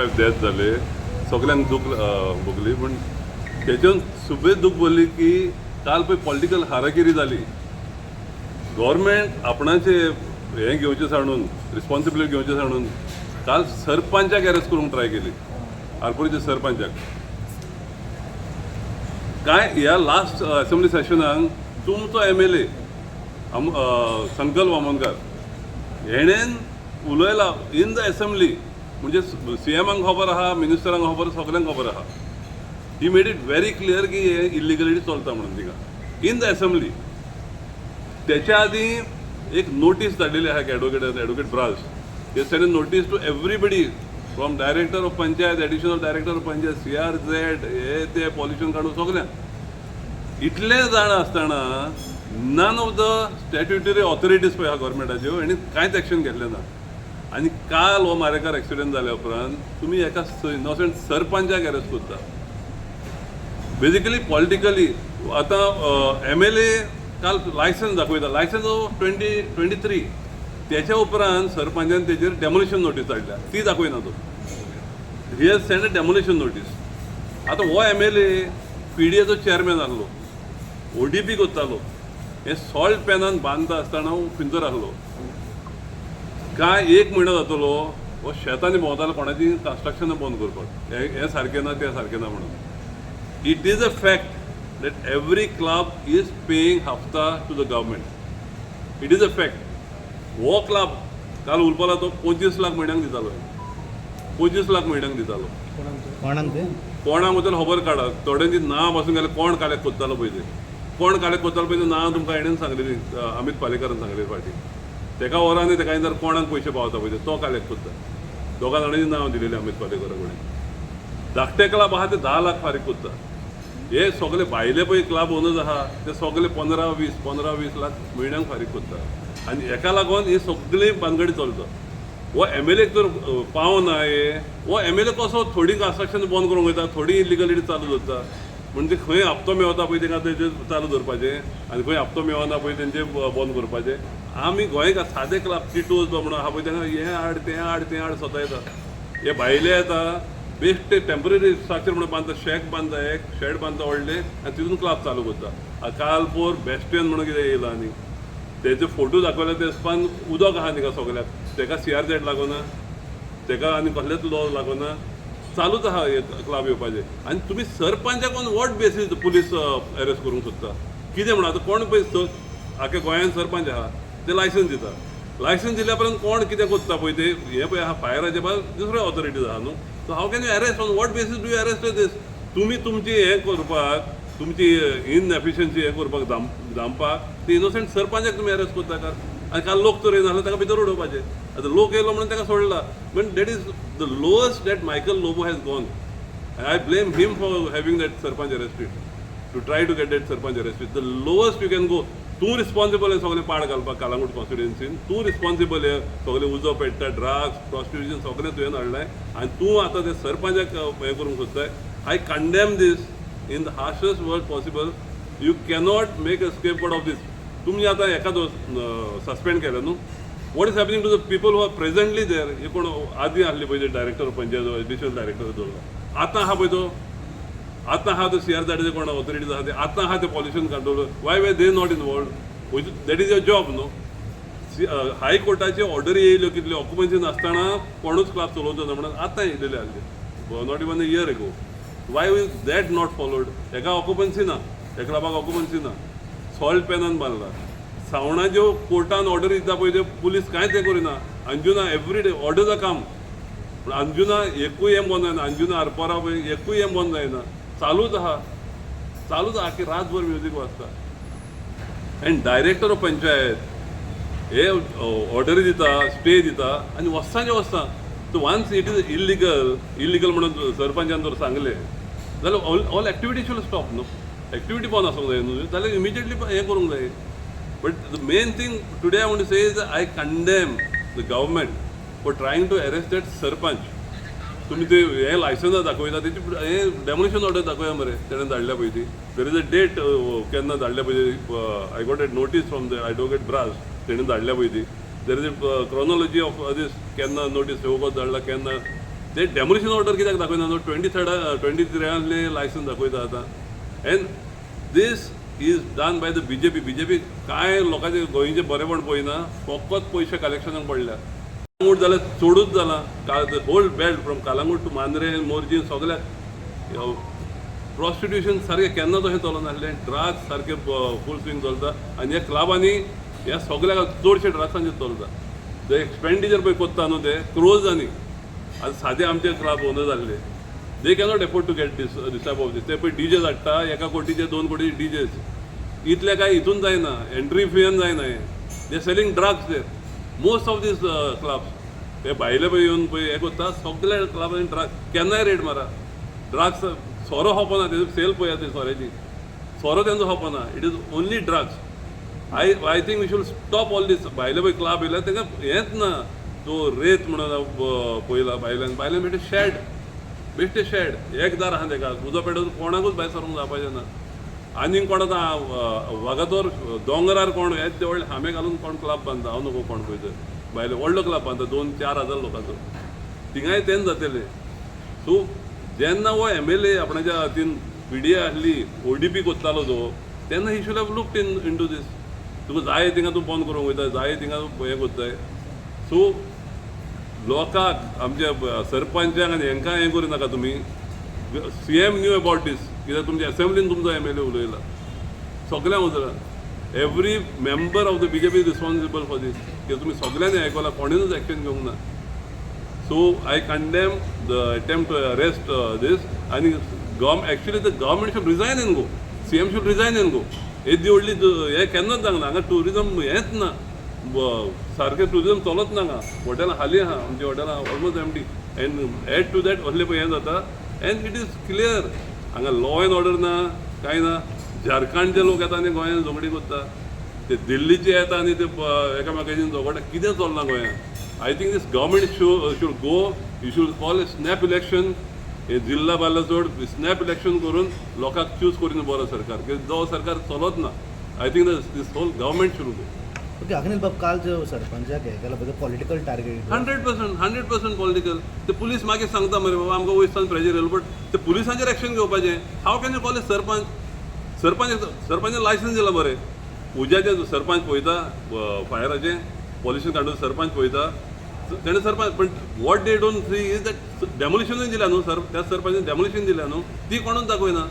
25 death जाले, सगल्यांक दूख भोगली. पूण तेच्यान सुबेज दूख भोगली की काल पळय पॉलिटिकल हाराकिरी जाली. गव्हर्मेंट आपणाचे हें घेवचें सांडून, रिस्पॉन्सिबिलिटी घेवचें सांडून काल सरपंचाक अरेस्ट करूंक ट्राय केली, आरपोरीच्या सरपंचाक. काय ह्या लास्ट असेंब्ली सेशनाक तुमचो एमएलए संकल्प वामनकार हेणेन उलयला इन the assembly, म्हणजे सीएमाक खबर आहा, मिनिस्टरांक खबर, सगल्यांक खबर आहा. He made it very clear की हे इलिगलिटी चलता म्हणून थिंगा इन the assembly. त्याच्या आदी एक नोटीस धाडलेली आहा advocate, advocate Braz. They send notice to everybody from director of panchayat, additional director of panchayat, CRZ, हे ते पॉल्युशन काडून सगळ्यांक. इतले जाण आसतना none of the statutory authorities पळय आहा गव्हर्मेंटाच्यो, हेणी कांयच एक्शन घेतलें ना. आनी काल हो मारेकार एक्सिडंट जाल्या उपरांत तुमी एका इनोसंट सरपंचाक अरेस्ट करता, बेजिकली पॉलिटिकली. आतां एमएलए काल लायसन्स दाखयता, लायसन्स 2023. त्याच्या उपरांत सरपंचान तेजेर डेमोलिशन नोटीस हाडल्या, ती दाखयना तो. He has send a demolition notice. आतां हो एमएलए पीडीएचो चेअरमॅन आहलो, ओडीपी करतालो. हे सॉल्ट पॅनान बांदता आसतना खंयसर आहलो? काय एक म्हयनो जातलो हो शेतांनी भोंवतालो कोणाची कन्स्ट्रक्शनां बंद करपाक, हें हें सारकें ना, तें सारकें ना म्हणून. It is a fact that every club is paying हफ्ता to the government. It is a fact. हो क्लब काल उलपाला तो 25 लाख म्हयन्याक दितालो, 25 लाख म्हयन्याक दितालो. कोणाक ते? कोणाक वचून खबर काडा. थोड्यांची नांव पासून गेल्यार कोण कालेक्ट करतालो पळय ते, कोण कालेक्ट करतालो पळय ते नांव तुमकां हेणेन सांगलेली, अमित पालेकारान सांगलेली फाटीं. तेका व्हरा तेका जर कोणाक पयशे पावता पळय ते, तो कालेक्ट करता. दोगां जाणांची नांव दिलेली अमित पालेकरा कडेन. धाकटे क्लब आहा ते 10 लाख फारीक करता. हे सगळे भायले पळय क्लब ओनर्स आहा ते सगळे 15 20, 15 20 लाख म्हयन्याक फारीक करता. आनी हेका लागून ही सगळी भानगडी चलता. हो एमएलए तर पावना हे. हो एमएलए कसो थोडी कन्स्ट्रक्शन बंद करूंक वयता, थोडी इलिगलिटी चालू दवरता. म्हणजे खंय हप्तो मेवता पळय तेंकां तेजेर चालू दवरपाचें आनी खंय हप्तो मेवना पळय तेंचे बंद करपाचें. आमी गोंयकार सादे क्लब टिटोज म्हणून आहा पळय, तेंकां हें हाड, तें हाड, तें हाड, सतायता. हे भायले येता, बेश्टे टेंपररी स्ट्रक्चर म्हणून बांदता, शॅक बांदता, एक शेड बांदता व्हडलें आनी तितून क्लब चालू करता. काल पोर बेस्टियन म्हणून कितें येयला आनी तेजे फोटो दाखयले. ते स्पान उदक आहा तिका सगल्याक. तेका सीआरझेड लागोना, तेका आनी कसलेच लॉ लागोना. चालूच आहा हे क्लब येवपाचे. आनी तुमी सरपंचाक on what basis police arrest करूंक सोदता? कितें म्हणून आतां कोण पळय आख्या गोंयान सरपंच आहा ते लायसन्स दिता. लायसन्स दिल्या उपरांत कोण कितें करता पळय ते हे पळय आहा. फायराचे बाद दुसऱ्यो ऑथॉरिटीज आहा न्हू. So how can you arrest? On what basis do you arrest this? तुमी तुमची हें करपाक, तुमची इनएफिशियन्सी हें करपाक, दामपाक ते इनोसंट सरपंचाक तुमी अरेस्ट करता का? आनी काल लोक तर येयना ताका भितर उडोवपाचे. आतां लोक येयलो म्हणून ताका सोडला. But that is the lowest that Michael Lobo has gone. I blame him for having that sarpanch arrested, to try to get that sarpanch arrested. The lowest you can go. तूं रिस्पॉन्सिबल हे सगळें पाड घालपाक कळंगूट कॉन्स्टिट्युएन्सीन. तूं responsible हे सगळें उजो पेट्टा, ड्रग्स, प्रॉस्टिट्युशन सगळें तुवें हाडलें आनी तूं आतां ते सरपंचाक हें करूंक सोदताय. I condemn this in the harshest word possible. You cannot make a escape of this. तुमी आतां एकादो सस्पेंड केलें न्हू, what is happening to the people who are presently there? हे कोण आदी आहले पळय, डायरेक्टर पंचायत, एडिशनल डायरेक्टर दवरला. आतां आहा पळय तो, आतां आहा तो सीआरझेडाचे कोण ऑथॉरिटीज आहा ते, आतां आहा ते pollution control. Why were they not involved? That is your job न्हू? हायकोर्टाचे ऑर्डरी येयल्यो कितल्यो, ऑक्युपन्सी नासतना कोणूच क्लब चलोवचो ना म्हणून आतां येयलेले आहले, not even a year ago. Why is that not followed? हेका ऑक्युपन्सी ना, ह्या क्लबाक ऑक्युपन्सी ना, सॉल्ट पॅनान बांदला. सावणाच्यो कोर्टान ऑर्डर दिता पळय ते पुलीस कांयच हें करिना. अंजुना एवरी डे ऑर्डर्स काम, पूण अंजुना एकूय हें बंद जायना. अंजुना आरपोरा पळय एकूय हें बंद जायना, चालूच आहा, चालूच आहा की रातभर म्युजीक वाजता. एंड डायरेक्टर ऑफ पंचायत हे ऑर्डरी दिता, स्टे दिता आनी वचसांचे वचता. So once it is illegal, illegal म्हणून सरपंचान जर सांगलें जाल्यार all activity should stop न्हू? एक्टिविटी बंद आसूंक जाय न्हू? जाल्यार इमिजिएटली हें करूंक जाय. But the main thing today I want to say is I condemn the government for trying to arrest that sarpanch. तुमी ते हे लायसन्सां दाखयता, तेची हे डेमोलिशन ऑर्डर दाखोवया मरे. तेणें धाडल्या पळय ती, there is a date केन्ना धाडल्या पळय. I got a notice from the advocate Braz. तेणें धाडल्या पळय ती, there is a chronology of this, केन्ना नोटीस येवपाक धाडला, केन्ना. ते डेमोलिशन ऑर्डर कित्याक दाखयना न्हू? ट्वेंटी थर्ड, 23 आसले लायसन्स दाखयता आतां. And this is done by the BJP. BJP कांय लोकांचे, गोंयचें बरेपण पळयना, फकत पयशे कलेक्शनाक पडल्या. कलंगूट जाल्यार चडूच जालां. Whole belt from Calangute to Mandrem, Morjim, सगळ्याक प्रॉस्टिट्युशन सारकें केन्ना तशें चलनासलें. ड्रग्स सारकें फूल स्विंग चलता आनी ह्या क्लबांनी ह्या सगळ्याक चडशे ड्रग्सांचेर चलता. ते एक्सपेंडिचर पळय कोत्ता न्हू, ते क्रोजांनी. आतां सादे आमचे क्लब ओनर जाल्ले, they cannot afford to get this this type of दीस. ते पळय डीजेस हाडटा, 1 कोटीचे, 2 कोटीचे डीजेस. इतले काय हितून जायना, एंट्री फियान जायना हें. They selling drugs there, most of these clubs. ते भायले पळय येवन पळय हें करता. सगल्या क्लबांनी ड्रग्स. केन्नाय रेड मारा, ड्रग्स. सोरो खपना. तेजो सेल पळया, ते सोऱ्याची, सोरो तेंचो खपना. It is only drugs. I think we should stop all this. भायले पळय क्लब येयल्यार तांकां हेंच ना. तो रेत म्हणून पळयला भायल्यान. भायल्यान बेश्टे शेड, बेश्टे शेड. एक दार आहा तेका, उजो पेटोवन कोणाकूच भायर सरूंक जावपाचें ना. आनीक कोण आतां वागातोर दोंगरार कोण येदे व्हडले हामे घालून कोण क्लब बांदता, हांव नको कोण पळयता. भायले व्हडलो क्लब बांदता, 2-4 हजार लोकांचो, थिंगाय तेंच जातलें. सो जेन्ना हो एमएलए आपणाच्या हातीन पीडीए आहली, ओडीपी कोत्तालो तो, तेन्ना he should have looked into this. तुका जाय थिंगा तूं बंद करूंक वयता, जाय थिंगा तूं हें कोत्ताय. सो लोकांक, आमच्या सरपंचांक आनी हेंकां हें करूं नाका तुमी. CM knew about this, कित्याक तुमच्या एसेंब्लीन तुमचो एमएलए उलयला. सगळ्यांक उलयला. Every member of the BJP responsible for this, कित्याक तुमी सगळ्यांनी आयकलां, कोणेनूच एक्शन घेवंक ना. So I condemn the attempt to arrest this. आनी actually the government should resign and go. CM should resign and go. येदी व्हडली हें केन्नाच जावंक ना हांगा. टुरिजम हेंच ना, सारकें टुरिजम चलत ना हांगा. हॉटेलां खाली आहा, आमची हॉटेलां almost empty, and add to that असलें पळय हें जाता. And it is clear, हांगा लॉ एंड ऑर्डर ना, कांय ना. झारखंडचे लोक येता आनी गोंयांत झगडी करता. ते दिल्लीचे येता आनी ते एकामेकांचे झगडटा. कितें चल्लां गोंयांत? I think this government should go. You should call a snap election. हे जिल्हा बारला चड स्नॅप इलेक्शन करून लोकांक चूज करून बरो सरकार, कित्याक जो सरकार चलत ना. I think this whole government should go. Okay, Agnel बाब, काल जो सरपंचाक हे केला पळय, political target? 100%, 100% political. ते पुलीस मागीर सांगता मरे, बाबा आमकां वयसान प्रेजर येयलो. बट ते पुलिसांचेर एक्शन घेवपाचें. How can you call a sarpanch? Sarpanch, सरपंचान लायसन्स दिलां बरें. उज्याचें सरपंच पळयता, फायराचें पॉल्युशन काडून सरपंच पळयता तेणें सरपंच. पण what they don't see is that डेमोलिशनूय दिल्या न्हू सर, त्या सरपंचान डेमोलिशन दिल्या न्हू, ती कोणूच दाखयना.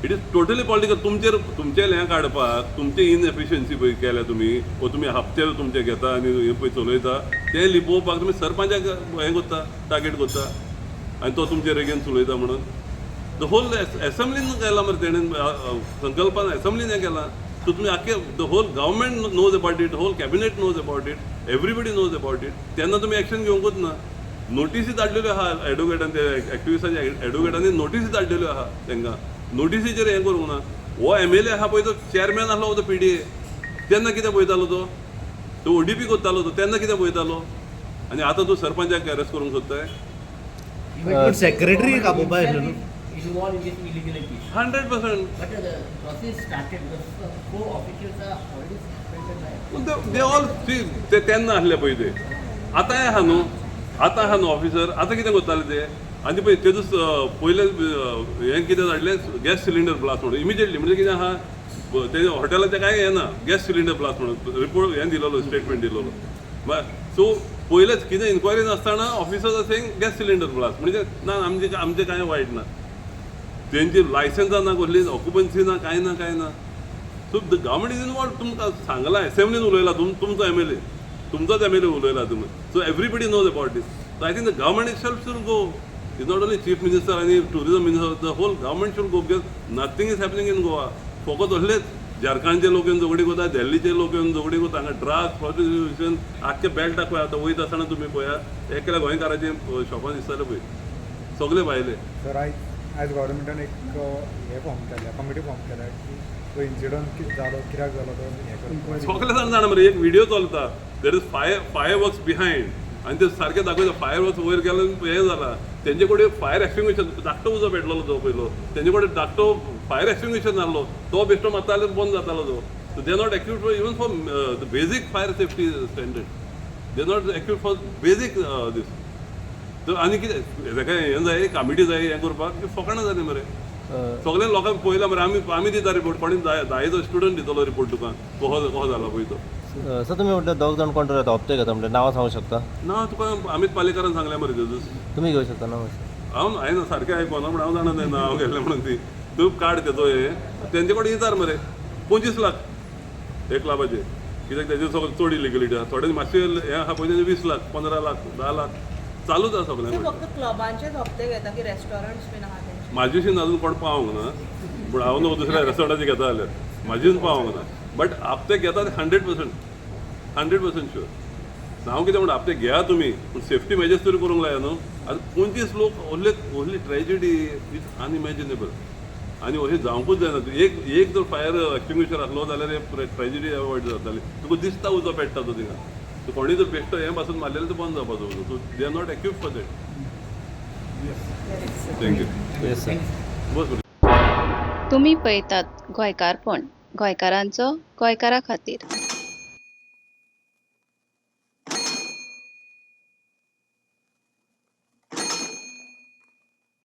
It is totally political. तुमचेर तुमचें हें काडपाक, तुमचे इनएफिशियन्सी पळय केल्या तुमी, वो तुमी हप्ते तुमचे घेता आनी हें पळय चलयता, तें लिपोवपाक तुमी सरपंचाक हें करता, टार्गेट करता आनी तो तुमचेर अगेन्स्ट उलयता म्हणून. The whole एसेंब्लीन केलां मरे तेणें, संकल्पान एसेंब्लीन हें केलां. सो तुमी आख्खे, the whole government knows about it, whole cabinet knows about it, everybody knows about it. तेन्ना तुमी एक्शन घेवंकूच ना. नोटिसी धाडलेल्यो आहा एडवोकेटान, ते एक्टिविस्टांच्या एडवोकेटांनी नोटिसी धाडलेल्यो आहा तांकां. नोटिसीचेर हें करूंक ना. हो एमएलए आहा पळय, तो चेअरमॅन आसलो तो पीडीए, तेन्ना कितें पळयतालो तो? तो ओडीपी करतालो तो, तेन्ना कितें पळयतालो? आनी आतां तूं सरपंचाक अरेस्ट करूंक सोदताय? पण सेक्रेटरी आपोवपा आशिल्लो न्हू? Involved in this illegalities. 100%. But the process started because four officials are already suspended by. They all see, ते तेन्ना आसले पळय ते, आतांय आहा न्हू, आतां आहा न्हू ऑफिसर. आतां कितें करताले ते? आनी पळय तेजूच पयलें हें कितें धाडलें, गॅस सिलिंडर ब्लास्ट म्हणून इमिजिएटली. म्हणजे कितें आहा ते हॉटेलाचें कांय हें ना, गॅस सिलिंडर ब्लास्ट म्हणून रिपोर्ट हें दिलेलो, स्टेटमेंट दिलेलो. सो पयलेच कितें इन्क्वायरी नासतना officer saying gas cylinder blast, म्हणजे ना आमचें आमचें कांय वायट ना. तेंची लायसन्सां ना कसली, ऑक्युपन्सी ना, कांय ना, कांय ना. So the government is involved. तुमकां सांगलां, एसेंब्लीन उलयला तुमचो एमएलए, तुमचोच एमएलए उलयला तुमी. So everybody knows about this. So I think the government itself should go. Is not only chief minister आनी tourism minister, the whole government should go, because nothing is happening in Goa. फकत असलेच झारखंडचे लोक येवन झगडी करता, दिल्लीचे लोक येवन झगडी करता. हांगा ड्रग्स, प्रॉस्टिट्युशन आख्खे बेल्टाक पळय. आतां वयता आसतना तुमी पळया, एकल्या गोंयकाराचे शॉपान दिसताले पळय, सगळे भायले. सर, आयज आयज गव्हर्मेंटान एक हें फॉर्म केल्या, कमिटी फॉर्म केल्या की तो इन्सिडंट कितें जालो, कित्याक जालो, तो हें करपाक. सगळे जाण जाणा मरे, एक व्हिडिओ चलता, there is fireworks behind आनी ते सारकें दाखयता, फायर वर्क्स वयर गेले, हें जाला. तेंचे कडेन फायर एक्सटिंग्विशर, धाकटो उजो पेटलेलो तो पयलो, तेंचे कडेन धाकटो फायर एक्सटिंग्विशर नासलो. तो बेश्टो मारता जाल्यार बंद जातालो तो. So they are not equipped for even for the basic fire safety standard. They are not equipped for basic this. तर आनी कितें तेका हें जाय, कमिटी जाय हें करपाक. फकाणां जालीं मरे. सगळ्या लोकांक पळयला मरे. आमी आमी दिता रिपोर्ट. कोणी जायतो स्टुडंट दितलो रिपोर्ट तुका कसो कसो जाला पळय तो. सर, तुमी म्हटलं दोग जाण कोण तरी हप्ते घेता म्हणटे, नांवां सांगू शकता? ना, तुका अमीत पालेकरान सांगलें मरे तेजूस. तुमी घेवं शकता ना? हांव हांवें सारकें आयकोना, पूण हांव जाणा तें नांव गेल्लें म्हणून ती. तूं काड तेजो हें, तेंचे कडेन विचार मरे. 25 लाख एक क्लबाचे, कित्याक तेजे सगळें चड इलिगलिटी आसा. थोडे मातशे हें आहा पळय तेजे 20 लाख, 15 लाख, 10 लाख चालूच आसा सगळ्यां. ते फक्त क्लबांचेच हप्ते घेता की रेस्टॉरंट्स बीन आहा तेंचे? म्हाजेशीन अजून कोण पावंक ना, पूण हांव न्हू दुसऱ्या रेस्टॉरंटाचे घेता जाल्यार म्हाजेन पावंक ना, बट हप्ते घेतात 100%, 100% शुअर. हांव कितें म्हणटा, हप्ते घेया तुमी, पूण सेफ्टी मेजर्स तरी करूंक लाया न्हू. आतां 25 लोक व्हडले व्हडली ट्रेजिडी is unimaginable आनी अशें जावंकूच जायना. एक एक जर फायर एक्सटिंग्विशर आसलो जाल्यार ट्रेजिडी अवॉयड जाताली. तुका दिसता उजो पेट्टा तो थिंगा. सो कोणीय जर बेश्टो हें पासून मारलेलें तो बंद जावपाचो उजो. So they are not equipped for that. Thank you. Yes sir. बस. तुमी पळयतात गोंयकारपण, गोंयकारांचो गोंयकारा खातीर.